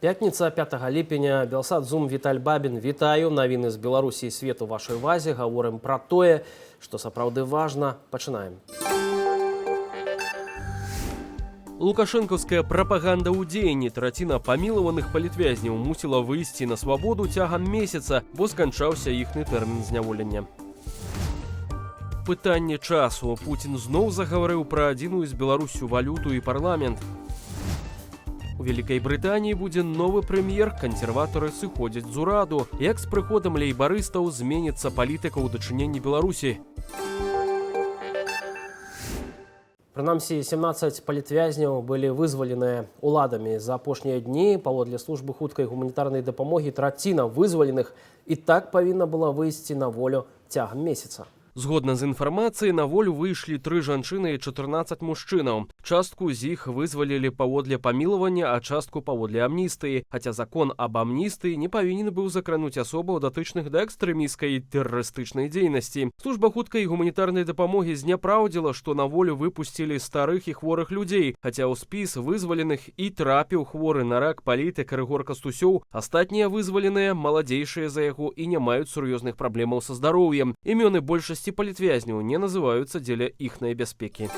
Пятніца, 5 ліпеня, Белсат Зум, Віталь Бабін. Вітаю, навіны з Беларусі і свету вашай увазе. Гаворым пра тое, што сапраўды важна. Пачынаем. Лукашэнкаўская прапаганда ў дзеянні. Траціна памілаваных палітвязняў мусіла выйсці на свабоду цягам месяца, бо сканчаўся іхны тэрмін зняволення. Пытанне часу. Пуцін зноў загаварыў пра адзіную з Беларуссю валюту і парламент. У Вялікай Брытаніі будзе новы прэм'ер, кансерватары сыходзяць з ураду. Як з прыходам лейбарыстаў зменіцца палітыка ў дачыненні Беларусі? Прынамсі 17 палітвязняў былі вызваленыя уладамі за апошнія дні. Паводле службы хуткай гуманітарнай дапамогі, траціна вызваленых і так павінна была выйсці на волю цягам месяца. Згодна з інфармацыяй, на волю выйшлі тры жанчыны і 14 мужчынаў. Частку з іх вызвалілі паводле памілавання, а частку паводле амністыі. Хаця закон аб амністыі не павінен быў закрануць асобаў, датычных да экстрэмісцкай і тэрарыстычнай дзейнасці. Служба хуткай гуманітарнай дапамогі зняпраўдзіла, што на волю выпусцілі старых і хворых людзей, хаця ў спіс вызваленых і трапіў хворы на рак палітык Рыгор Кастусёў. Астатнія вызваленыя маладзейшыя за яго і не маюць сур'ёзных праблемаў са здароўем. Імёны большасці палітвязняў не называюцца дзеля іхнай бяспекі.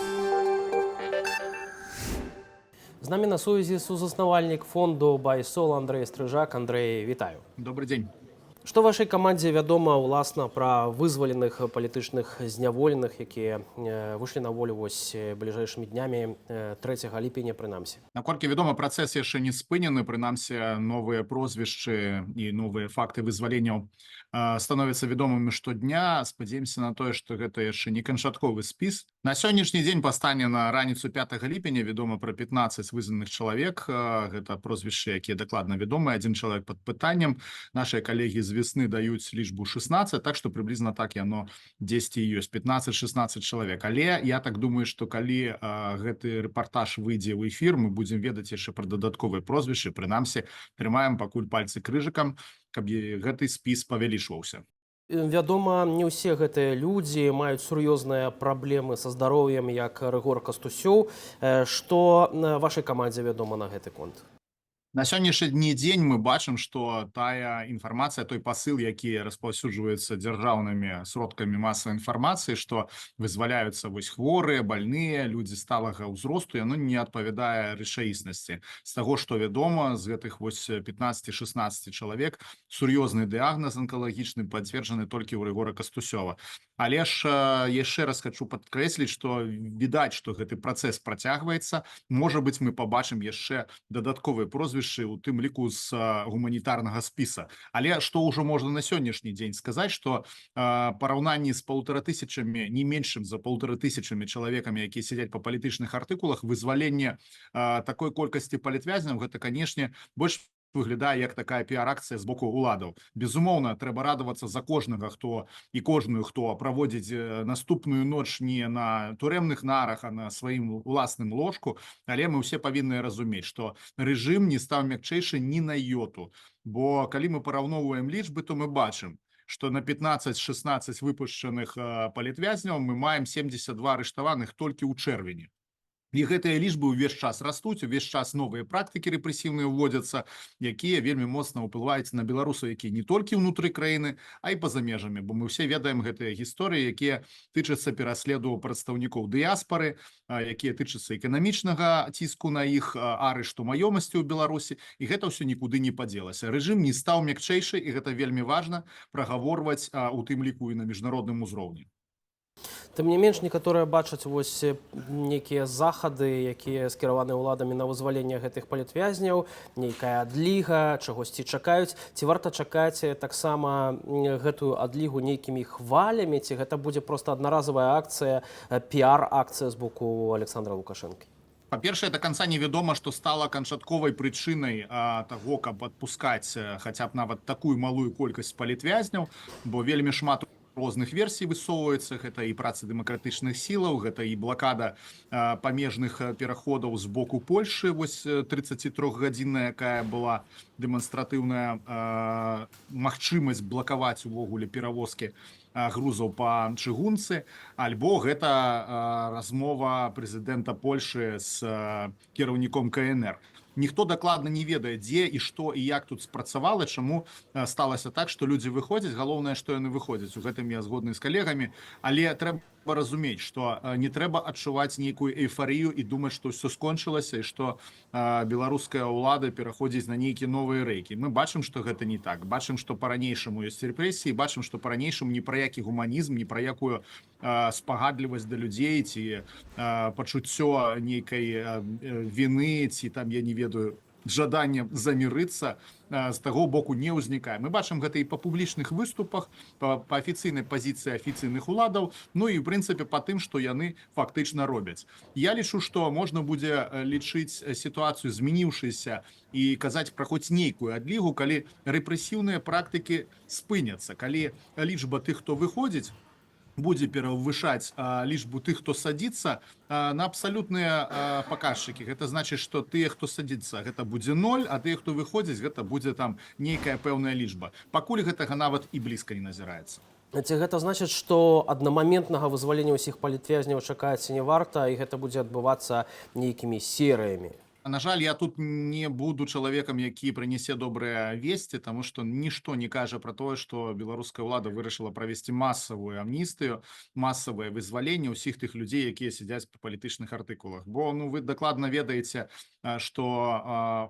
З намі на сувязі сузаснавальнік фонду «Байсол» Андрэй Стрыжак. Андрэй, вітаю. Добрый день. Што вашай камандзе вядома ўласна пра вызваленых палітычных зняволеных, якія выйшлі на волю вось бліжэйшымі днямі, 3 ліпеня прынамсі? Наколькі вядома, працэс яшчэ не спынены, прынамсі новыя прозвішчы і новыя факты вызваленняў становяцца вядомымі штодня. Спадзяемся на тое, што гэта яшчэ не канчатковы спіс. На сённяшні дзень, па стане на раніцу 5 ліпеня, вядома пра 15 вызваленых чалавек. Гэта прозвішчы, якія дакладна вядомыя, адзін чалавек пад пытаннем. Нашыя калегі з «Вясны» даюць лічбу 16, так што прыблізна так яно 10 і ёсць, 15-16 чалавек. Але я так думаю, што калі гэты рэпартаж выйдзе ў эфір, мы будзем ведаць яшчэ пра дадатковыя прозвішчы. Прынамсі, трымаем пакуль пальцы крыжыкам, каб гэты спіс павялічваўся. Вядома, не ўсе гэтыя людзі маюць сур'ёзныя праблемы са здароўем, як Рыгор Кастусёў. Што вашай камандзе вядома на гэты конт? На сённяшні дзень мы бачым, што тая інфармацыя, той пасыл, які распаўсюджваецца дзяржаўнымі сродкамі масавай інфармацыі, што вызваляюцца вось хворыя, больныя, людзі сталага ўзросту, яно не адпавядае рэчаіснасці. З таго, што вядома, з гэтых вось 15-16 чалавек сур'ёзны дыягназ анкалагічны пацверджаны толькі ў Рыгора Кастусёва. Але ж яшчэ раз хачу падкрэсліць, што відаць, што гэты працэс працягваецца. Можа быць, мы пабачым яшчэ дадатковыя прозвішчы, у тым ліку з гуманітарнага спіса. Але што ўжо можна на сённяшні дзень сказаць, што параўнанні з 1500, не меншым за 1500 чалавекамі, якія сядзяць па палітычных артыкулах, вызваленне такой колькасці палітвязняў, гэта, канешне, больш выглядае як такая піар-акцыя з боку уладаў. Безумоўна, трэба радавацца за кожнага, хто і кожную, хто праводзіць наступную ноч не на турэмных нарах, а на сваім уласным ложку, але мы ўсе павінны разумець, што рэжым не стаў мякчэйшы ні на йоту. Бо калі мы параўноўваем лічбы, то мы бачым, што на 15-16 выпушчаных палітвязняў мы маем 72 арыштаваных толькі ў чэрвені. І гэтыя лічбы ўвесь час растуць, увесь час новыя практыкі рэпрэсіўныя ўводзяцца, якія вельмі моцна ўплываюць на беларусаў, якія не толькі ўнутры краіны, а і па-за межамі, бо мы ўсе ведаем гэтыя гісторыі, якія тычацца пераследу прадстаўнікоў дыяспары, якія тычацца эканамічнага ціску на іх, арышту маёмасці ў Беларусі, і гэта ўсё нікуды не падзелася. Рэжым не стаў мякчэйшы, і гэта вельмі важна прагаворваць, у тым ліку і на міжнародным узроўні. Тым не менш, некаторыя бачаць вось нейкія захады, якія скіраваны ўладамі на вызваленне гэтых палітвязняў, нейкая адліга, чагосьці чакаюць. Ці варта чакаць таксама гэтую адлігу нейкімі хвалямі, ці гэта будзе проста аднаразавая акцыя, піар-акцыя з боку Александра Лукашэнкі? Па-першае, до конца невядома, што стала канчатковай прычынай таго, каб адпускаць хаця б нават такую малую колькасць палітвязняў, бо вельмі шмат розных версій высоўваецца. Гэта і праца дэмакратычных сілаў, гэта і блакада памежных пераходаў з боку Польшы, вось 33-гадзінная, якая была дэманстратыўная магчымасць блакаваць увогуле перавозкі грузаў па чыгунцы, альбо гэта размова прэзідэнта Польшы з кіраўніком КНР. Ніхто дакладна не ведае, дзе і што і як тут спрацавала, чаму сталася так, што людзі выходзяць. Галоўнае, што яны выходзяць, у гэтым я згодны з калегамі. Але трэба разумець, што не трэба адчуваць нейкую эйфарыю і думаць, што ўсё скончылася і што беларуская ўлада пераходзіць на нейкія новыя рэйкі. Мы бачым, што гэта не так. Бачым, што па-ранейшаму ёсць рэпрэсіі, бачым, што па-ранейшаму ні пра які гуманізм, ні пра якую спагадлівасць да людзей ці пачуццё нейкай віны ці там, я не ведаю, жаданне замірыцца з таго боку не ўзнікае. Мы бачым гэта і па публічных выступах, па афіцыйнай пазіцыі афіцыйных уладаў, ну і, в прынцыпе, па тым, што яны фактычна робяць. Я лічу, што можна будзе лічыць сітуацыю змяніўшыся і казаць пра хоць нейкую адлігу, калі рэпрэсіўныя практыкі спыняцца, калі лічба тых, хто выходзіць, будзе перавышаць лічбу тых, хто садзіцца, на абсалютныя паказчыкі. Гэта значыць, што тыя, хто садзіцца, гэта будзе 0, а тыя, хто выходзіць, гэта будзе там нейкая пэўная лічба. Пакуль гэтага нават і блізка не назіраецца. Ці гэта значыць, што аднамаментнага вызвалення ўсіх палітвязняў чакаць не варта і гэта будзе адбывацца нейкімі серыямі? На жаль, я тут не буду чалавекам, які прынясе добрыя весці, таму што нішто не кажа пра тое, што беларуская ўлада вырашыла правесці масавую амністыю, масавае вызваленне ўсіх тых людзей, якія сядзяць па палітычных артыкулах. Бо, ну, вы дакладна ведаеце, што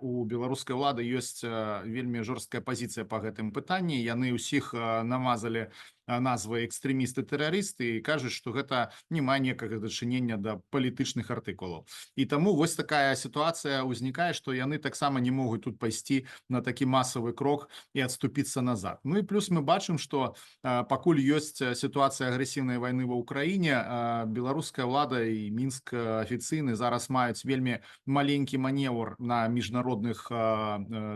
у беларускай улады ёсць вельмі жорсткая пазіцыя па гэтым пытанні. Яны ўсіх намазалі назвы экстрэмісты, тэрарысты і кажуць, што гэта не мае некага дачынення да палітычных артыкулаў. І таму вось такая сітуацыя ўзнікае, што яны таксама не могуць тут пайсці на такі масавы крок і адступіцца назад. Ну і плюс мы бачым, што пакуль ёсць сітуацыя агрэсіўнай вайны ва Ўкраіне, беларуская ўлада і Мінск афіцыйны зараз маюць вельмі маленькі манеўр на міжнародных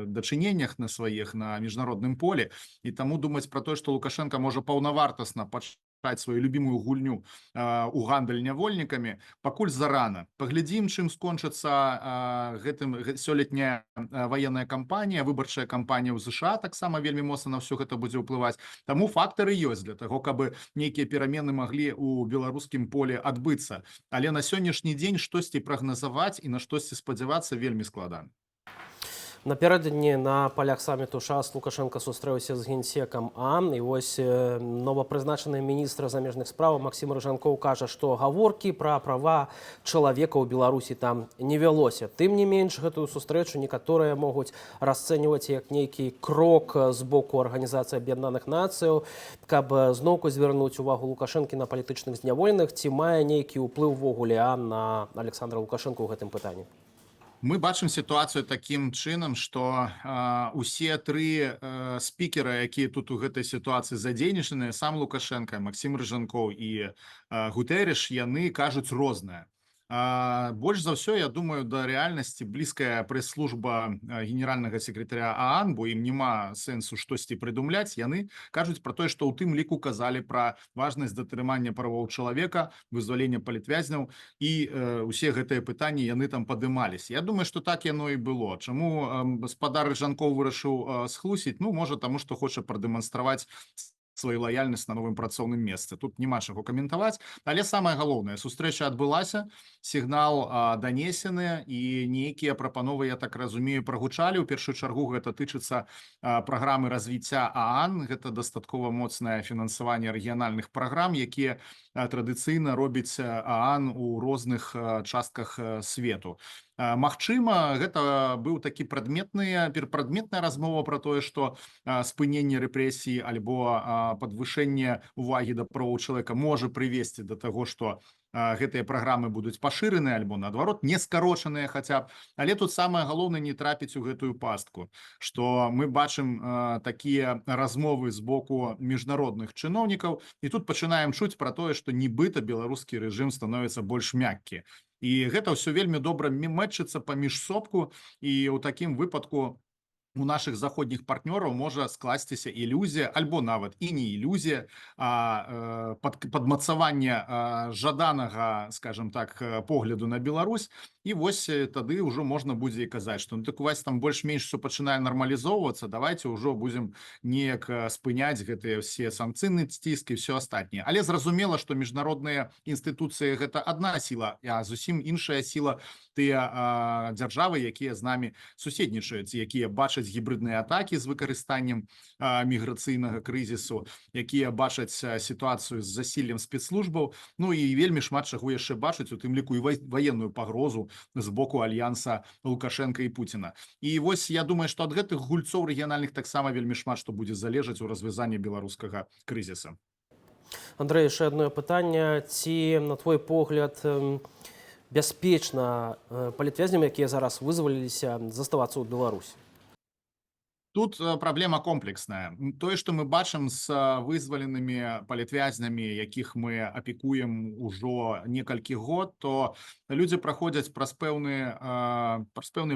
дачыненнях на сваіх, на міжнародным полі. І таму думаць пра тое, што Лукашэнка можа паўнавартасна пачаць сваю любімую гульню у гандаль нявольнікамі, пакуль зарана. Паглядзім, чым скончыцца гэтым сёлетняя ваенная кампанія, выбарчая кампанія ў ЗША таксама вельмі моцна на ўсё гэта будзе ўплываць. Таму фактары ёсць для таго, каб нейкія перамены маглі ў беларускім поле адбыцца. Але на сённяшні дзень штосьці прагназаваць і на штосьці спадзявацца вельмі складана. Напярэдадні на палях саміту ШАС Лукашэнка сустрэўся з генсекам ААН, і вось новапрызначаны міністр замежных спраў Максім Рыжанкоў кажа, што гаворкі пра права чалавека ў Беларусі там не вялося. Тым не менш, гэтую сустрэчу некаторыя могуць расцэньваць як нейкі крок з боку Арганізацыі Аб'яднаных Нацыяў, каб зноўку звярнуць увагу Лукашэнкі на палітычных зняволеных. Ці мае нейкі ўплыў увогуле ААН на Аляксандра Лукашэнку ў гэтым пытанні? Мы бачым сітуацыю такім чынам, што усе тры спікера, якія тут у гэтай сітуацыі задзейнічаныя, сам Лукашэнка, Максім Рыжанкоў і Гутэрыш, яны кажуць рознае. Больш за ўсё, я думаю, да рэальнасці блізкая прэс-служба генеральнага секретаря ААН, бо ім няма сэнсу штосьці прыдумляць. Яны кажуць пра тое, што ў тым ліку казалі пра важнасць датрымання правоў чалавека, вызвалення палітвязняў, і усе гэтыя пытанні яны там падымаліся. Я думаю, што так яно і было. Чаму спадар Рыжанкоў вырашыў схлусіць? Ну, можа, таму што хоча прадэманстраваць сваю лаяльнасць на новым працоўным месцы. Тут няма чаго каментаваць, але самае галоўнае, сустрэча адбылася, сігнал данесены, і нейкія прапановы, я так разумею, прагучалі. У першую чаргу гэта тычыцца праграмы развіцця ААН, гэта дастаткова моцнае фінансаванне рэгіянальных праграм, якія традыцыйна робіць ААН у розных частках свету. Магчыма, гэта быў такі прадметная размова пра тое, што спыненне рэпрэсій альбо падвышэнне увагі да правоў чалавека можа прывесці да таго, што гэтыя праграмы будуць пашыраны альбо, наадварот, не скарочаныя хаця б. Але тут самае галоўнае — не трапіць у гэтую пастку, што мы бачым такія размовы з боку міжнародных чыноўнікаў і тут пачынаем чуць пра тое, што нібыта беларускі рэжым становіцца больш мяккі. І гэта ўсё вельмі добра мэтчыцца паміж собку, і ў такім выпадку У нашых заходніх партнёраў можа скласціся ілюзія альбо нават і не ілюзія, а падмацаванне жаданага, скажем так, погляду на Беларусь. І вось тады ўжо можна будзе і казаць, што ну так, у вас там больш-менш все пачынае нармалізоўвацца, давайте ўжо будзем неяк спыняць гэтыя все санкцыйны ціск і все астатняе. Але зразумела, што міжнародныя інстытуцыі — гэта адна сіла, а зусім іншая сіла — тыя дзяржавы, якія з намі суседнічаюць, якія бачаць гібрыдныя атакі з выкарыстаннем міграцыйнага крызісу, якія бачаць сітуацыю з засіллем спецслужбаў, ну і вельмі шмат чаго яшчэ бачаць, у тым ліку і ваенную пагрозу з боку альянса Лукашенко і Пуціна. І вось я думаю, што ад гэтых гульцоў рэгіянальных таксама вельмі шмат што будзе залежаць у развязанні беларускага крызіса. Андрэй, яшчэ адно пытанне: ці, на твой погляд, бяспечна палітвязням, якія зараз вызваліліся, заставацца ў Беларусі? Тут праблема комплексная. Тое, што мы бачым з вызваленымі палітвязнямі, якіх мы апекуем ужо некалькі год, то людзі праходзяць праз пэўныя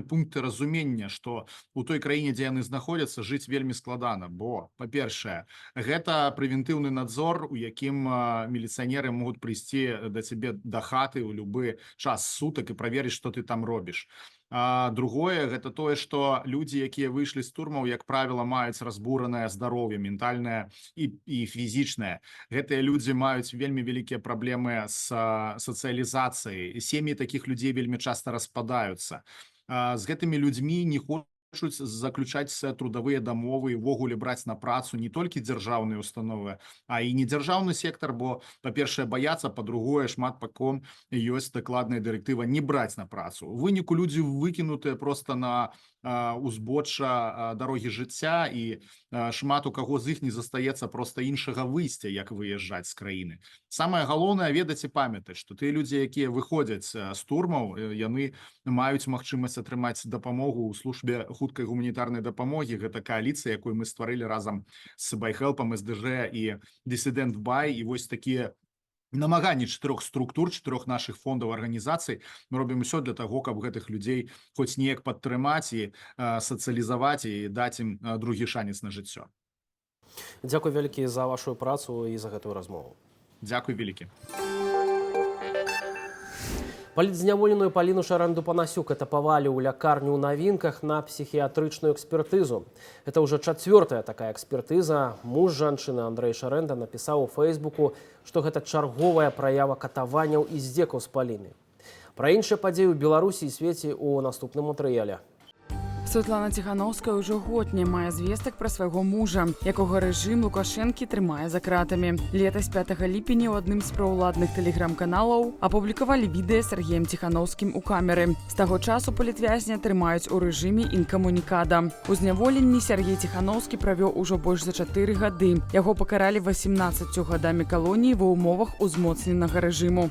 пункты разумення, што у той краіне, дзе яны знаходзяцца, жыць вельмі складана, бо, па-першае, гэта прэвентыўны надзор, у якім міліцыянеры могуць прыйсці да цябе да хаты ў любы час сутак і праверыць, што ты там робіш. А другое — гэта тое, што людзі, якія выйшлі з турмаў, як правіла, маюць разбуранае здароўе ментальнае і фізічнае. Гэтыя людзі маюць вельмі вялікія праблемы з сацыялізацыяй, сем'і такіх людзей вельмі часта распадаюцца. З гэтымі людзьмі не хочуць заключаць трудавыя дамовы і ўвогуле браць на працу не толькі дзяржаўныя установы, а і недзяржаўны сектар, бо, па-першае, баяцца, па-другое, шмат па ком ёсць дакладная дырэктыва не браць на працу. У выніку людзі выкінутыя проста на узбочча дарогі жыцця, і шмат у каго з іх не застаецца проста іншага выйсця, як выязджаць з краіны. Самае галоўнае — ведаць і памятаць, што тыя людзі, якія выходзяць з турмаў, яны маюць магчымасць атрымаць дапамогу ў службе хуткай гуманітарнай дапамогі. Гэта кааліцыя, якую мы стварылі разам з Байхелпам, СДЖ і Дысідэнт Бай. І вось такія намаганні чатырох структур, чатырох нашых фондаў, арганізацый: мы робім усё для таго, каб гэтых людзей хоць неяк падтрымаць і сацыялізаваць і даць ім другі шанец на жыццё. Дзякуй вялікі за вашу працу і за гэтую размову. Дзякуй вялікі. Палітзняволеную Паліну Шарэнду Панасюк этапавалі ў лякарню ў Навінках на псіхіятрычную экспертызу. Это ўжо чацвёртая такая экспертыза. Муж жанчыны Андрэй Шарэнда напісаў у Фэйсбуку, што гэта чарговая праява катаванняў і здзекаў з Паліны. Пра іншыя падзеі ў Беларусі і свеце ў наступным матэрыяле. Святлана Ціханоўская ўжо год не мае звестак пра свайго мужа, якога рэжым Лукашэнкі трымае за кратамі. Летась 5 ліпеня ў адным з праўладных тэлеграм-каналаў апублікавалі відэа з Сяргеем Ціханоўскім у камеры. З таго часу палітвязня трымаюць у рэжыме інкамунікада. У зняволенні Сяргей Ціханоўскі правёў ужо больш за 4 гады. Яго пакаралі 18 гадамі калоніі ва ўмовах узмоцненага рэжыму.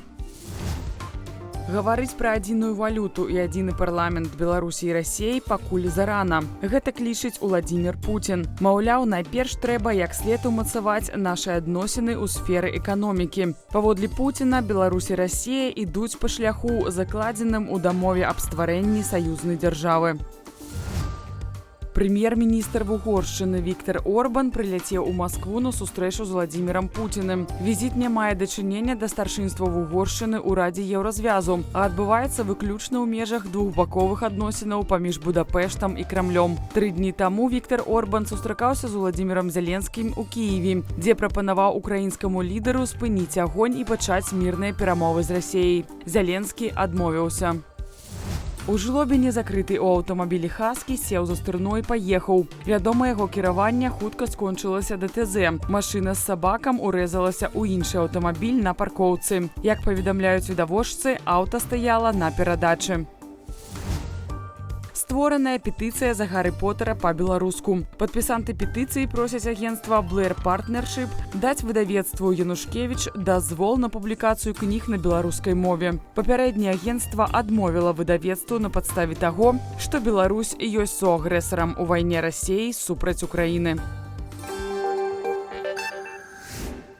Гаварыць пра адзіную валюту і адзіны парламент Беларусі і Расеі пакуль зарана. Гэтак лічыць Уладзімир Пуцін. Маўляў, найперш трэба як след умацаваць нашы адносіны ў сферы эканомікі. Паводле Пуціна, Беларусь і Расія ідуць па шляху, закладзеным у дамове аб стварэнні саюзнай дзяржавы. Прэм'ер-міністр Вугоршчыны Віктор Орбан прыляцеў у Маскву на сустрэчу з Уладзімірам Пуціным. Візіт не мае дачынення да старшынства Вугоршчыны ў Радзе Еўразвязу, а адбываецца выключна ў межах двухбаковых адносінаў паміж Будапештам і Крамлём. 3 дні таму Віктор Орбан сустракаўся з Уладзімірам Зяленскім у Кіеве, дзе прапанаваў украінскаму лідару спыніць агонь і пачаць мірныя перамовы з Расеяй. Зяленскі адмовіўся. У Жлобіне закрыты ў аўтамабілі хаскі сеў за стырно і паехаў. Вядома, яго кіраванне хутка скончылася ДТЗ. Машына з сабакам урэзалася ў іншы аўтамабіль на паркоўцы. Як паведамляюць відавочцы, аўта стаяла на перадачы. Створаная петыцыя за Гары Потэра па-беларуску. Падпісанты петыцыі просяць агенцтва Blair Partnership даць выдавецтву Янушкевіч дазвол на публікацыю кніг на беларускай мове. Папярэдняе агенцтва адмовіла выдавецтву на падставе таго, што Беларусь ёсць суагрэсарам у вайне Расеі супраць Украіны.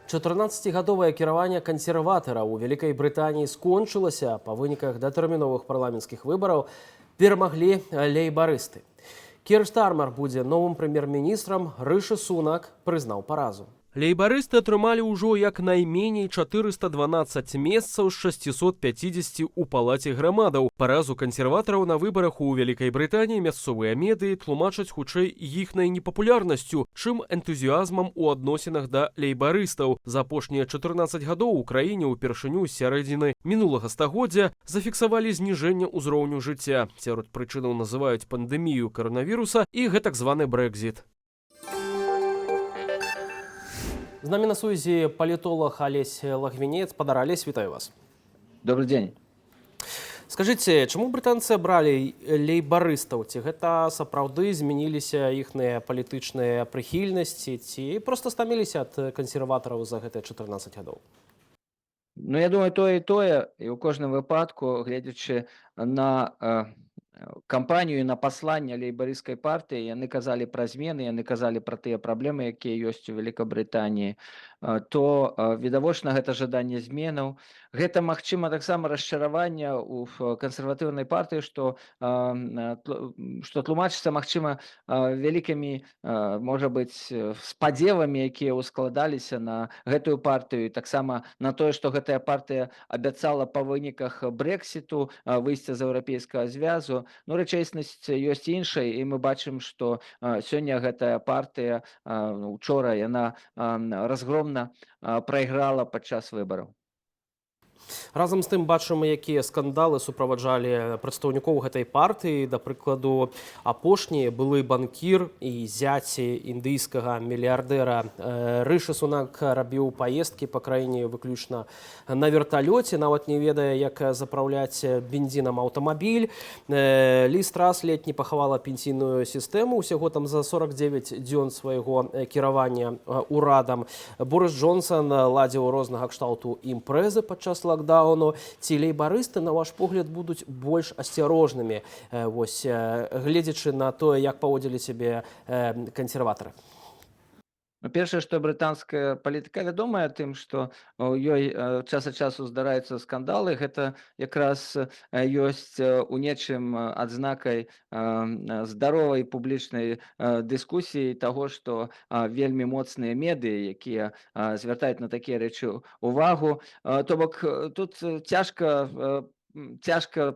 14гадовае кіраванне кансерватараў у Вялікай Брытаніі скончылася. Па выніках датэрміновых парламенцкіх выбараў перамаглі лейбарысты. Кір Стармер будзе новым прэм'ер-міністрам. Рышы Сунак прызнаў паразу. Лейбарысты атрымалі ўжо як найменей 412 месцаў з 650 у Палаце грамадаў. Паразу кансерватараў на выбарах у Вялікай Брытаніі мясцовыя медыі тлумачаць хутчэй іхнай непапулярнасцю, чым энтузіазмам у адносінах да лейбарыстаў. За апошнія 14 гадоў у краіне ўпершыню з сярэдзіны мінулага стагоддзя зафіксавалі зніжэнне ўзроўню жыцця. Сярод прычынаў называюць пандэмію каранавіруса і гэтак званы брэкзіт. З намі на сувязі палітолаг Алесь Лагвінец. Спадар Алесь, вітаю вас. Добрый день. Скажыце, чаму брытанцы абралі лейбарыстаў? Ці гэта сапраўды змяніліся іхныя палітычныя прыхільнасці, ці проста стаміліся ад кансерватараў за гэтыя 14 гадоў? Ну, я думаю, тое і тое, і ў кожным выпадку, гледзячы на кампанію і на пасланне Лейбарысцкай партыі, яны казалі пра змены, яны казалі пра тыя праблемы, якія ёсць у Великабрытаніі, то відавочна, гэта жаданне зменаў. Гэта, магчыма, таксама расчараванне ў кансерватыўнай партыі, што тлумачыцца, магчыма, вялікімі, можа быць, спадзевамі, якія ўскладаліся на гэтую партыю, і таксама на тое, што гэтая партыя абяцала па выніках брэксіту, выйсця з Еўрапейскага звязу. Ну, рэчаіснасць ёсць іншай, і мы бачым, што сёння гэтая партыя, ну, учора яна разгромна прайграла падчас выбараў. Разам з тым бачым, якія скандалы суправаджалі прадстаўнікоў гэтай партыі. Да прыкладу, апошні былы банкір і зяць індыйскага мільярдэра Рышы Сунак рабіў паездкі па краіне выключна на верталёце, нават не ведае, як запраўляць бензінам аўтамабіль. Ліз Трас ледзь не пахавала пенсійную сістэму усяго там за 49 дзён свайго кіравання урадам. Борыс Джонсон ладзіў рознага кшталту імпрэзы падчас лакдауну. Ці лейбарысты, на ваш погляд, будуць больш асцярожнымі, вось, гледзячы на тое, як паводзілі сябе кансерватары? Ну, першае, што брытанская палітыка вядомая тым, што ў ёй час ад часу здараюцца скандалы, гэта якраз ёсць у нечым адзнакай здаровай публічнай дыскусіі, таго, што вельмі моцныя медыі, якія звяртаюць на такія рэчы увагу. То бок тут цяжка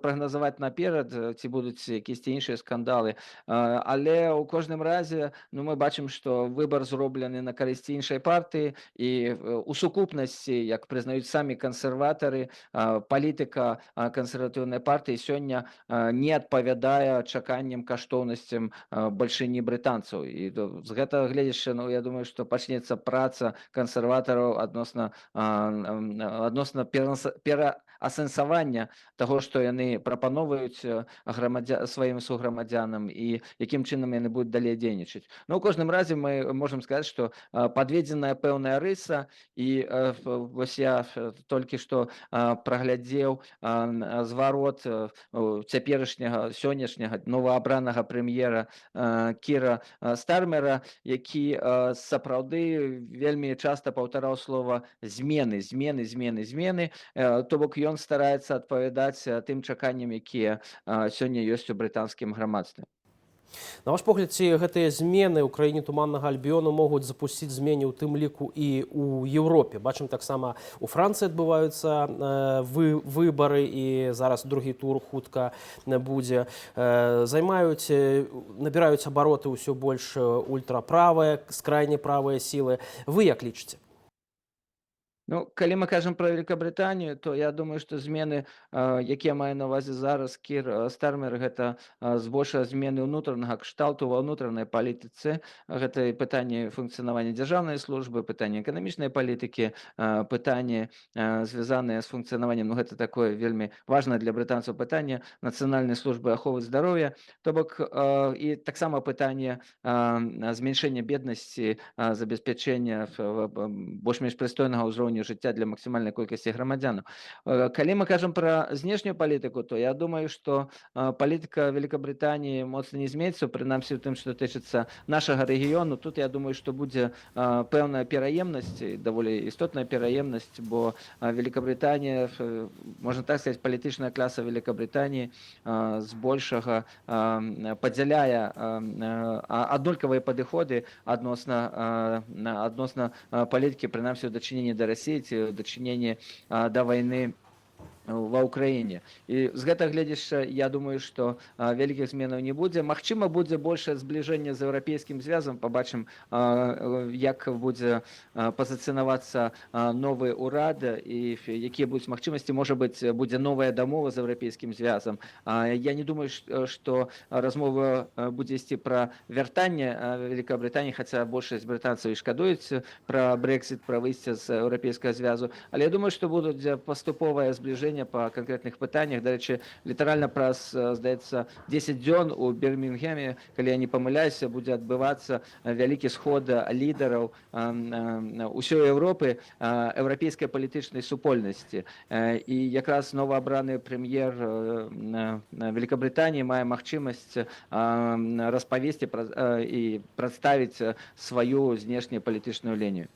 прагназаваць наперад, ці будуць якісьці іншыя скандалы. Але ў кожным разе, ну, мы бачым, што выбар зроблены на карысць іншай партыі, і у сукупнасці, як прызнаюць самі кансерватары, палітыка кансерватыўнай партыі сёння не адпавядае чаканням, каштоўнасцям бальшыні брытанцаў. І з гэтага гледзячы, ну, я думаю, што пачнецца праца кансерватараў адносна пераасэнсавання таго, што яны прапаноўваюць сваім суграмадзянам і якім чынам яны будуць далей дзейнічаць. Ну, у кожным разе мы можам сказаць, што падведзеная пэўная рыса, і вось я толькі што праглядзеў зварот цяперашняга, сённяшняга новаабранага прэм'ера Кіра Стармера, які сапраўды вельмі часта паўтараў слова «змены», «змены», «змены», «змены». То бок ён стараецца адпавядаць тым чаканням, якія сёння ёсць у брытанскім грамадстве. На ваш погляд, ці гэтыя змены ў краіне Туманнага Альбіёну могуць запусціць змены ў тым ліку і ў Еўропе? Бачым таксама, у Францыі адбываюцца выбары, і зараз другі тур хутка будзе. Набіраюць абароты ўсё больш ультраправыя, скрайне правыя сілы. Вы як лічыце? Ну, калі мы кажам пра Великабрытанію, то я думаю, што змены, якія мае на ўвазе зараз Кір Стармер, гэта збольшага змены ўнутранага кшталту ва ўнутранай палітыцы. Гэта і пытанне функцыянавання дзяржаўнай службы, пытанне эканамічнай палітыкі, пытанне, звязаныя з функцыянаваннем, ну, гэта такое вельмі важнае для брытанцаў пытанне, нацыянальнай службы аховы здароўя, то бок і таксама пытанне змяншэння беднасці, забеспячэння больш-менш прыстойнага ўзроўню паляпшэнню жыцця для максімальнай колькасці грамадзянаў. Калі мы кажам пра знешнюю палітыку, то я думаю, што палітыка Великабрытаніі моцна не зменіцца, прынамсі ў тым, што тычыцца нашага рэгіёну. Тут я думаю, што будзе пэўная пераемнасць, і даволі істотная пераемнасць, бо Великабрытанія, можна так сказаць, палітычная класа Великабрытаніі збольшага падзяляе аднолькавыя падыходы адносна палітыкі, прынамсі ў дачыненні да Расіі ці ў дачыненні да вайны ва Ўкраіне. І з гэтага гледзішча я думаю, што вялікіх зменаў не будзе. Магчыма, будзе большае збліжэнне з Еўрапейскім звязам, пабачым, як будзе пазіцыянавацца новы ўрад і якія будуць магчымасці, можа быць, будзе новая дамова з Еўрапейскім звязам. Я не думаю, што размова будзе ісці пра вяртанне Великабрытаніі, хаця большасць брытанцаў і шкадуюць пра Брэксіт, пра выйсце з Еўрапейскага звязу, але я думаю, што будуць паступовае збліжэнне па канкрэтных пытаннях. Дарэчы, літаральна праз, здаецца, 10 дзён у Бірмінгеме, калі я не памыляюся, будзе адбывацца вялікі сход лідараў усёй Еўропы, еўрапейскай палітычнай супольнасці. І якраз новаабраны прэм'ер Великабрытаніі мае магчымасць распавесці і прадставіць сваю знешнюю палітычную лінію.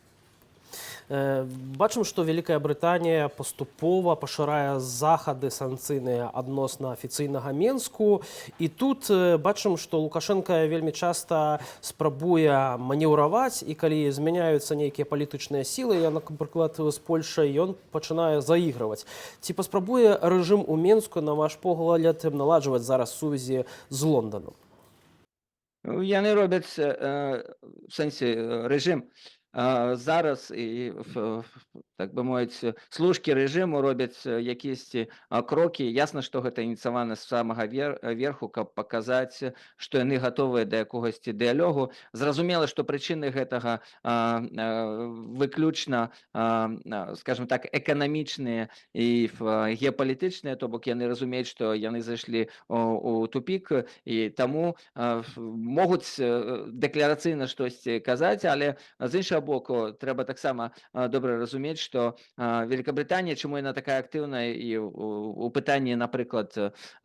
Бачым, што Вялікая Брытанія паступова пашырае захады санкцыйныя адносна афіцыйнага Менску. І тут бачым, што Лукашэнка вельмі часта спрабуе манеўраваць, і калі змяняюцца нейкія палітычныя сілы, я, напрыклад, з Польшай, ён пачынае заігрываць. Ці паспрабуе рэжым у Менску, на ваш погляд, наладжваць зараз сувязі з Лонданам? Ну, яны робяць, в сэнсе, рэжым зараз і, так бы мовіць, служкі рэжыму робяць якісьці крокі. Ясна, што гэта ініцыявана з самага верху, каб паказаць, што яны гатовыя да якогасьці дыялогу. Зразумела, што прычыны гэтага выключна, скажем так, эканамічныя і геапалітычныя, то бок яны разумеюць, што яны зайшлі у тупік, і таму могуць дэкларацыйна штосьці казаць, але з іншага боку трэба таксама добра разумець, што Великабрытанія, чаму яна такая актыўная і у пытанні, напрыклад,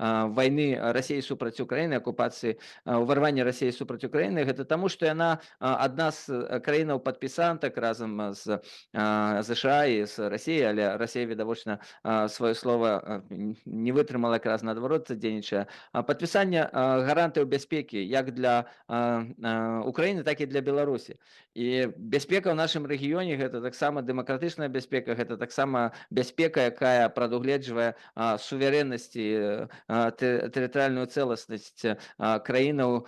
вайны Расіі супраць Украіны, акупацыі, ўварвання Расіі супраць Украіны, гэта таму, што яна адна з краінаў падпісантак разам з ЗША і з Расіяй, але Расія відавочна сваё слово не вытрымала, якраз наадварот дзейнічае. Падпісанне гарантыяў бяспекі як для Украіны, так і для Беларусі. І бяспека ў нашым рэгіёне — гэта таксама дэмакратычная бяспека, гэта таксама бяспека, якая прадугледжвае суверэннасць і тэрытарыальную цэласнасць краінаў,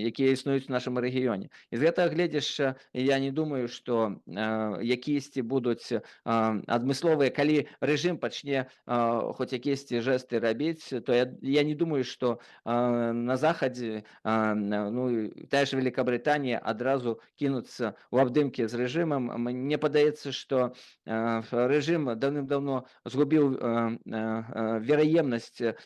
якія існуюць у нашым рэгіёне. І з гэтага гледзішча я не думаю, што якісьці будуць адмысловыя, калі рэжым пачне хоць якісьці жэсты рабіць, то я не думаю, што на захадзе, ну, тая ж Великабрытанія адразу кінуцца ў абдымкі з рэжымам. Мне падаецца, што рэжым даўным-даўно згубіў вераемнасць,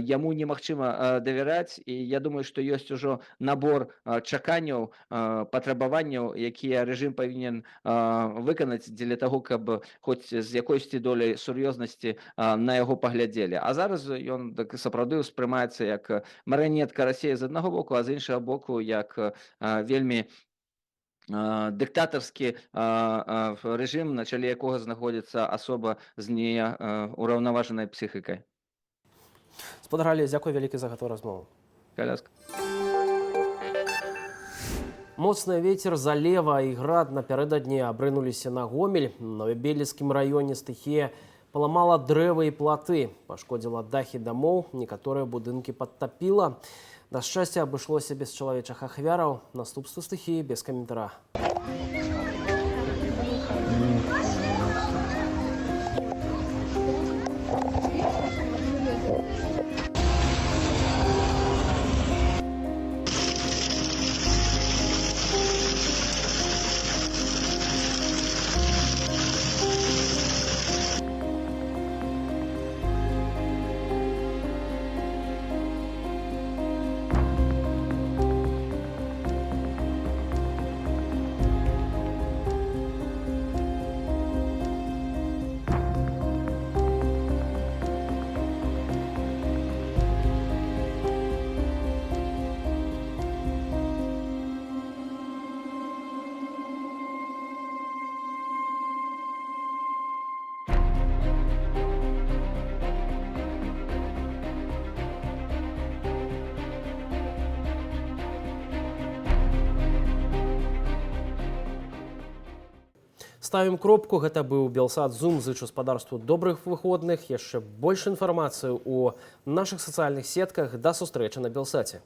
яму немагчыма давяраць, і я думаю, што ёсць ужо набор чаканняў, патрабаванняў, якія рэжым павінен выканаць дзеля таго, каб хоць з якойсьці доляй сур'ёзнасці на яго паглядзелі. А зараз ён так сапраўды ўспрымаецца як марыянетка Расіі з аднаго боку, а з іншага боку як вельмі дыктатарскі рэжым, на чале якога знаходзіцца асоба з неўраўнаважанай псіхікай. Спадар Алесь, дзякуй вялікі за гэтую размову. Калі ласка. Моцны вецер, залева і град напярэдадні абрынуліся на Гомель. На Беліцкім раёне стыхія паламала дрэвы і платы, пашкодзіла дахі дамоў, некаторыя будынкі падтапіла. На шчасце, абышлося без чалавечых ахвяраў. Наступствы стыхіі без каментара. Ставім кропку. Гэта быў Белсат Зум. Зычу спадарству добрых выходных. Яшчэ больш інфармацыі ў нашых сацыяльных сетках. Да сустрэчы на Белсаце.